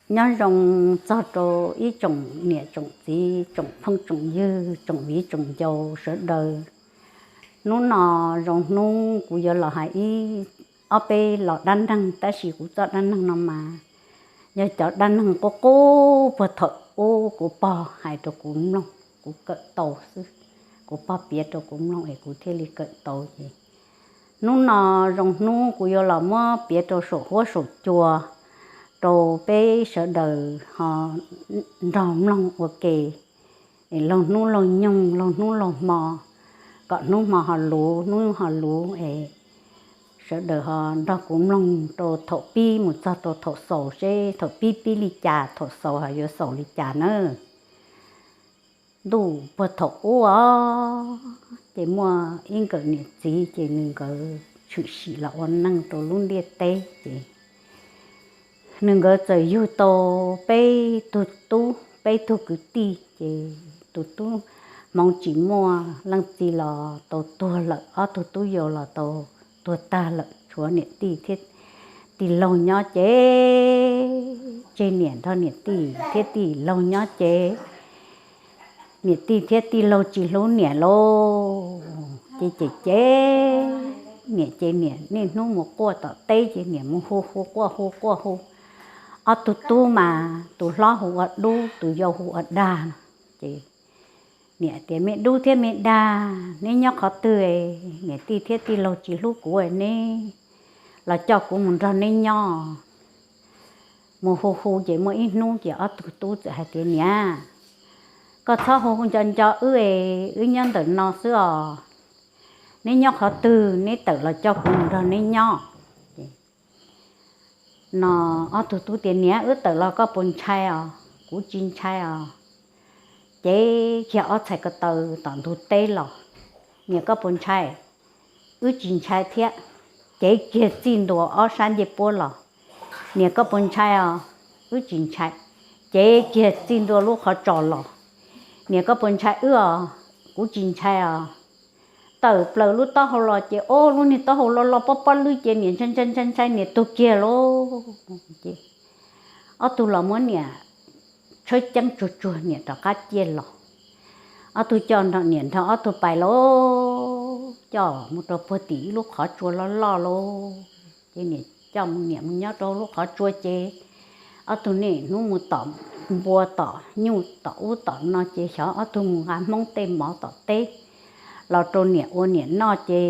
Nyob zoo txog rau ib tsoom niam tsoom txiv, tsoom phooj tsoom ywg, tsoom viv tsoom ncaus sawv daws. Hnub no zoo hnub kuv yuav los hais ib ob peb los dab neeg, tab sis kuv txoj dab neeg no mas yog cov dab neeg qub qub puag thaum ub kuv pog hais rau kuv mloog, kuv kawm tau xwb. Kuv pog piav rau kuv mloog es kuv thiaj li kawm tau ces hnub no zoo hnub kuv yuav los muab piav rau saum huab saum cua rau peb sawv daws ho nrog mloog ua ke es laug hnub laug nyoog, laug hnub laug hmo, kom hnub hmo ho luv, hnub ho luv es sawv daws ho nrog kuv mloog rau thaum pib mus txog rau thaum xaus seb thaum pib pib li cas, thaum xaus ho yuav xaus li cas nawb. Ntuj puag thaum ub os, ces muaj ib nkawm niam txiv ces nws nkawd tshwm sim los ua neej rau lub ntiaj teb ces nws nkawd txawm yug tau peb tug tub peb tug kwv tij ces tus tub hmoov tsis muaj leej txiv los tau tuag lawm, ob tug tub yau los tau tuag tag lawm, tshuav niam tij thiab tij laug nyob ces tseg niam nrog niam tij thiab tij laug nyob ces niam tij thiab tij laug tsis hlub niam lauj. Ces ces ces niam ces niam niaj hnub mus quaj tom teb ces niam mus hu hu quaj hu quaj hu. Ob tug tub mas tus hlob hu ua Dub, tus yau hu ua Dag. Ces niam tias, Me Dub thiab Me Dag, neb nyob qhov twg? Niam tij thiab tij laug tsis hlub kuv, neb los coj kuv mus nrog neb nyob. Mus hu hu ces muaj ib hnub ces ob tug tub txawm hais tias, Niam, koj txhob hu hu nco nco wb es, wb nyob ntawm no xwb os. Neb nyob qhov twg neb tawm los coj kuv mus nrog neb nyob. No ob tug tub tias, Niam, wb tawm los koj puas ntshai os? Kuv tsis ntshai os. Cev kiag ob txhais ko taw tom ntug teb los. Niam, koj puas ntshai? Wb tsis ntshai thiab. Cev kiag txij ntua ob sab ncej puab los. Niam, koj puas ntshai os? Wb tsis ntshai. Cev kiag txij ntua lub qhov tsos los. Niam, koj puas ntshai wb os? Kuv tsis ntshai os. Tawm plaws lub taub hau los ces ob lub niag taub hau loj loj pob pob lwb ces niam ntshai ntshai ntshai ntshai niam tuag kiag lauj. Ces ob tug los muab niam tshawb ceeb tsuag tsuag niam rov qab ciaj los. Ob tug coj nrog niam nrog ob tug pais lauj, coj mus rau puag tim ib lub qhov tsua loj loj lauj. Ces niam coj mus niam mus nyob rau lub qhov tsua ces ob tug niaj hnub mus tom npua tom nyuj tom ub tom no ces xyov ob tug mus nqa hmoob tej mov tom teb los rau niam ua niam noj ces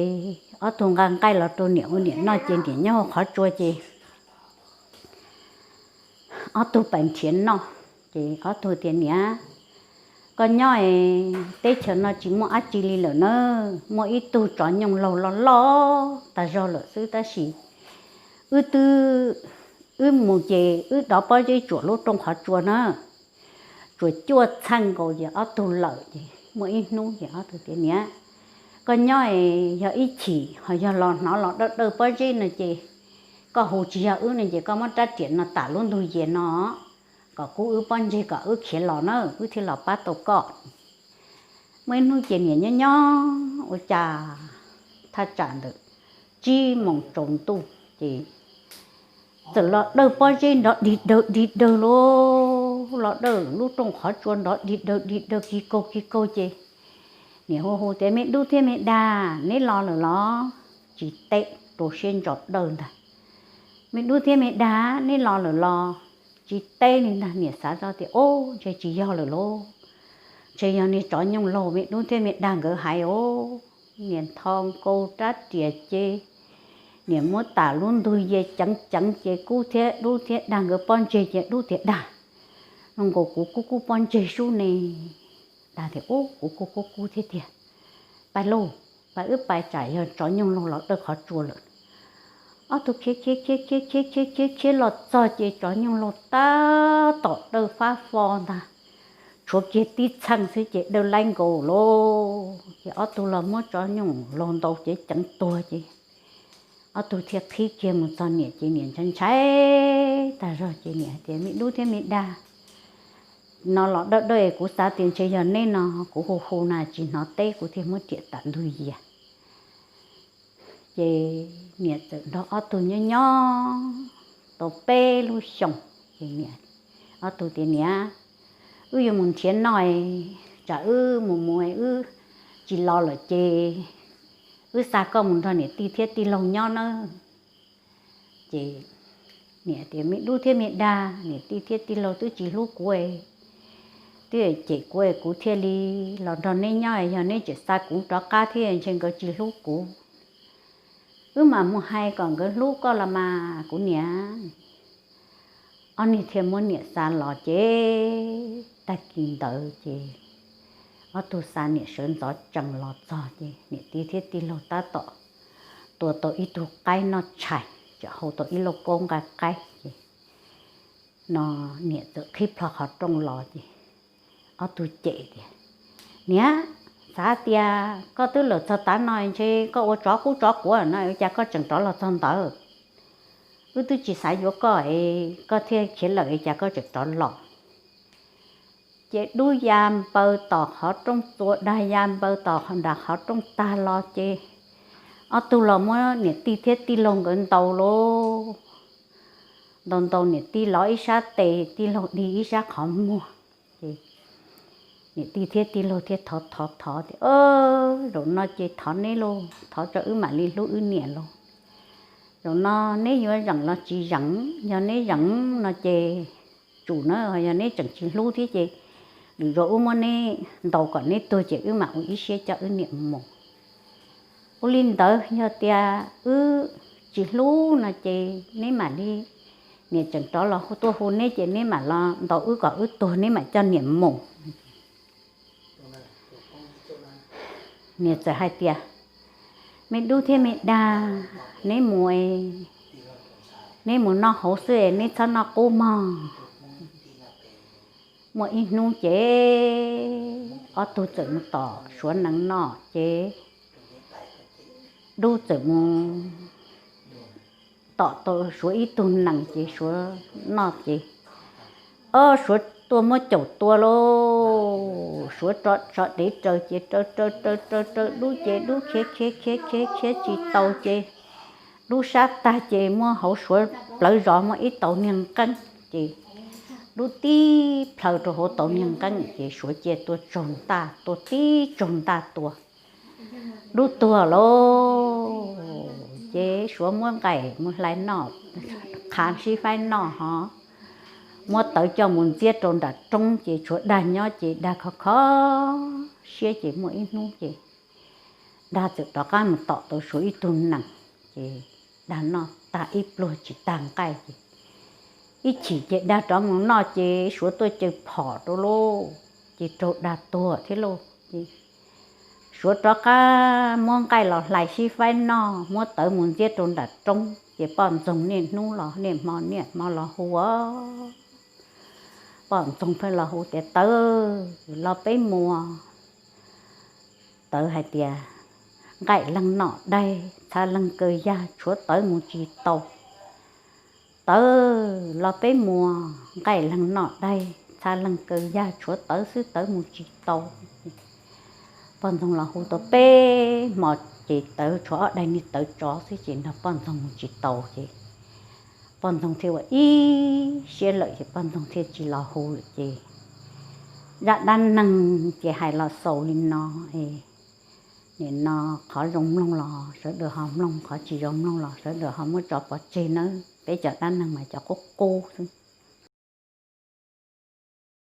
ob tug nqa nqaij los rau niam ua niam noj ces niam nyob hauv qhov tsua ces ob tug pais nrhiav noj. Ces ob tug tias, Niam, koj nyob es teb chaws no tsis muaj dab tsi li lawm na, muaj ib tug tsov nyooj laug loj loj tag zog lawm xwb tab sis wb twb, wb mus ces wb dov pob zeb tsuam lub rooj qhov tsua na, tsuam cuaj txheej nkaus ces ob tug lawm ces muaj ib hnub ces ob tug tias, Niam, koj nyob es yog ib chim ho yog los hnov los dawj dawj pob zeb no ces koj hu tsis yog wb no ces koj muab rab riam no tam lub ntug yias no kom kub wb pob ntseg kom wb khiav los na wb thiaj los pab tau koj. Muaj ib hnub ces niam nyob nyob ua cas thaj tsam ntawm tsib moos tsaus ntuj ces txawm los dawj pob zeb nrov dig dawg dig dawg lauj, los dawj lub rooj qhov tsua nrov dig dawg dig dawg kig kaug kig kaug ces niam hu hu tias, Me Dub thiab Me Dag, neb los lawm los? Tsis teb, rau siab ntso dawj ntag. Me Dub thiab Me Dag, neb los lawm los? Tsis teb li ntag. Niam xav zoj tias, Ub, ntshe tsis yog lawm lauj, ntshe yog niag tsov nyooj laug Me Dub thiab Me Dag nkawd hais os. Niam ntho nkaus rab riam ces niam muab tam lub ntug yias ceev ceev ces kub thiab Dub thiab Dag nkawd pob ntseg ces Dub tias, Dag, no nkaus kuv kub kub pob ntseg sub ne. Dag tias, Ub, kuv kub kub kub thiab tiag. Pais lauj, pais wb pais tsam yog tsov nyooj laug los dawj qhov tsua lawm. Ob tug khiav khiav khiav khiav khiav khiav khiav los txog ces tsov nyooj laug tab tom dawj fab fo ntag, tshuav kiag tib txheej xwb ces dawj laib nkaus lauj. Ces ob tug los muab tsov nyooj laug ntaus cev ceev tuag ces ob tug thiaj qhib kiag mus txog niam ces niam ntshai ntshai tag zog ces niam hais tias, Me Dub thiab Me Dag, no los dawj dawj es kuv xav tias ntshe yog neb no, kuv hu hu na tsis hnov teb kuv thiaj muab riam tam ntug yias. Ces niam txawm nrog ob tug nyob nyob tau peb lub xyoos ces niam Ob tug tias, Niam, wb yuav mus nrhiav noj, tsam wb mus mus wb tsis los lawm ces wb xa koj mus nrog niam tij thiab tij laug nyob nawb. Ces niam tias, Me dub thiab me dag, niam tij thiab tij laug twb tsis hlub kuv, twb cem kuv, kuv thiaj li los nrog neb nyob, yog neb tseem xa kuv rov qab thiab ntshe nkawd tsis hlub kuv. Wb mam mus hais kom nkawd hlub koj los mas kuv niam. Ob niag thiaj muab niam xa los ces tag kis ntawd ces ob tug xa niam sawv ntxov tsees los txog ces niam tij thiab tij laug tab tom tua tau ib tug qaib noj tshais, tseem hau tau ib lauj kaub nqaij qaib ces no niam txawm qhib plho qhov rooj los ces ob tug cem tias, Niam, xav tias koj twb lawm txog tav no ntshe koj ua tsov qub tsov quav no, ua cas koj tseem rov los txog ntawd? Wb twb tsis xav yuav koj es koj thiaj khiav lawm es cas koj tseem rov los? Ces dub ya npaws tom qhov rooj txuas, dag ya npaws tom nram qhov rooj tag los ces ob tug los muab niam tij thiab tij laug nkawd ntaus lauj. Ntaus ntaus niam tij lov ib sab tes, tij laug dig ib sab qhov muag. Ces niam tij thiab tij laug thiaj thov thov thov tias, Zaum no ces thov neb lauj, thov tso wb mam li hlub wb niam lauj. Zaum no neb yuav zeem los tsis zeem, yog neb zeem no ces tsum na, yog neb tseem tsis hlub thiab ces lwm zaus wb muab neb ntaus kom neb tuag ces wb mam ua ib siab coj wb niam mus. Ua li ntawd yog tias wb tsis hlub no ces neb mam li, niam tseem rov los tuaj hu neb ces neb mam los ntaus wb kom wb tuag neb mam coj niam mus. Niam txawm hais tias, Me dub thiab me dag, neb mus, neb mus noj hauv xwb es neb txhob noj qub mog. Muaj ib hnub ces ob tug txawm mus tom suav nees noj ces dub txawm mus tom tau suav ib tug nees ces suav noj ces, o, suav tuaj muab caum tua lauj. Suav tso dev raws ces raws raws raws raws raws dub ces dub khiav khiav khiav khiav khiav tsis tau ces dub sab tag ces muab hauv suav plawv zos muaj ib tauv niag nqeeb ces dub tib plhaw rau hauv tauv niag nqeeb ces suav cia tua tsaug ntaj, tua tib tsaug ntaj tua. Dub tuag lauj. Ces suav muab nqaij mus hlais noj, qhav sib faib noj hos muab tawv coj mus ntxiab rau nram roob ces tshuav dag nyob ces dag khov kho siab ces muaj ib hnub ces dag txawm rov qab mus tom tau suav ib tug nees ces dag noj tag ib pluag tsis tag nqaij ces ib chim ces dag rov mus noj ces suav tuaj caw phom rau lauj, ces raug dag tuag thiab lauj. Ces suav rov qab muab nqaij los hlais sib faib noj, muab tawv mus ntxiab rau nram roob ces poj ntxoog niaj hnub los niaj hmo niaj hmo los hu os. Poj ntxoog pheej los hu tias, Tawv, los peb mus. Tawv hais tias, Nqaij leeg noj daig, txha leeg kaw yag, tshuav tawv mus tsis tau. Tawv, los peb mus, nqaij leeg noj daig, txha leeg kaw yag, tshuav tawv xwb tawv mus tsis tau. Poj ntxoog los hu tau peb hmo ces tawv tshuav ob daig niag tawv tsov xwb ces nrog poj ntxoog mus tsis tau ces poj ntxoog thiaj ua ib siab lawm ces poj ntxoog thiaj tsis los hu lawm ces zaj dab neeg ces hais los xaus li no. Nim no qhov zoo mloog los sawv daws ho mloog, qhov tsis zoo mloog los sawv daws ho muab tso pov tseg nawb. Peb cov dab neeg mas cov qub qub xwb.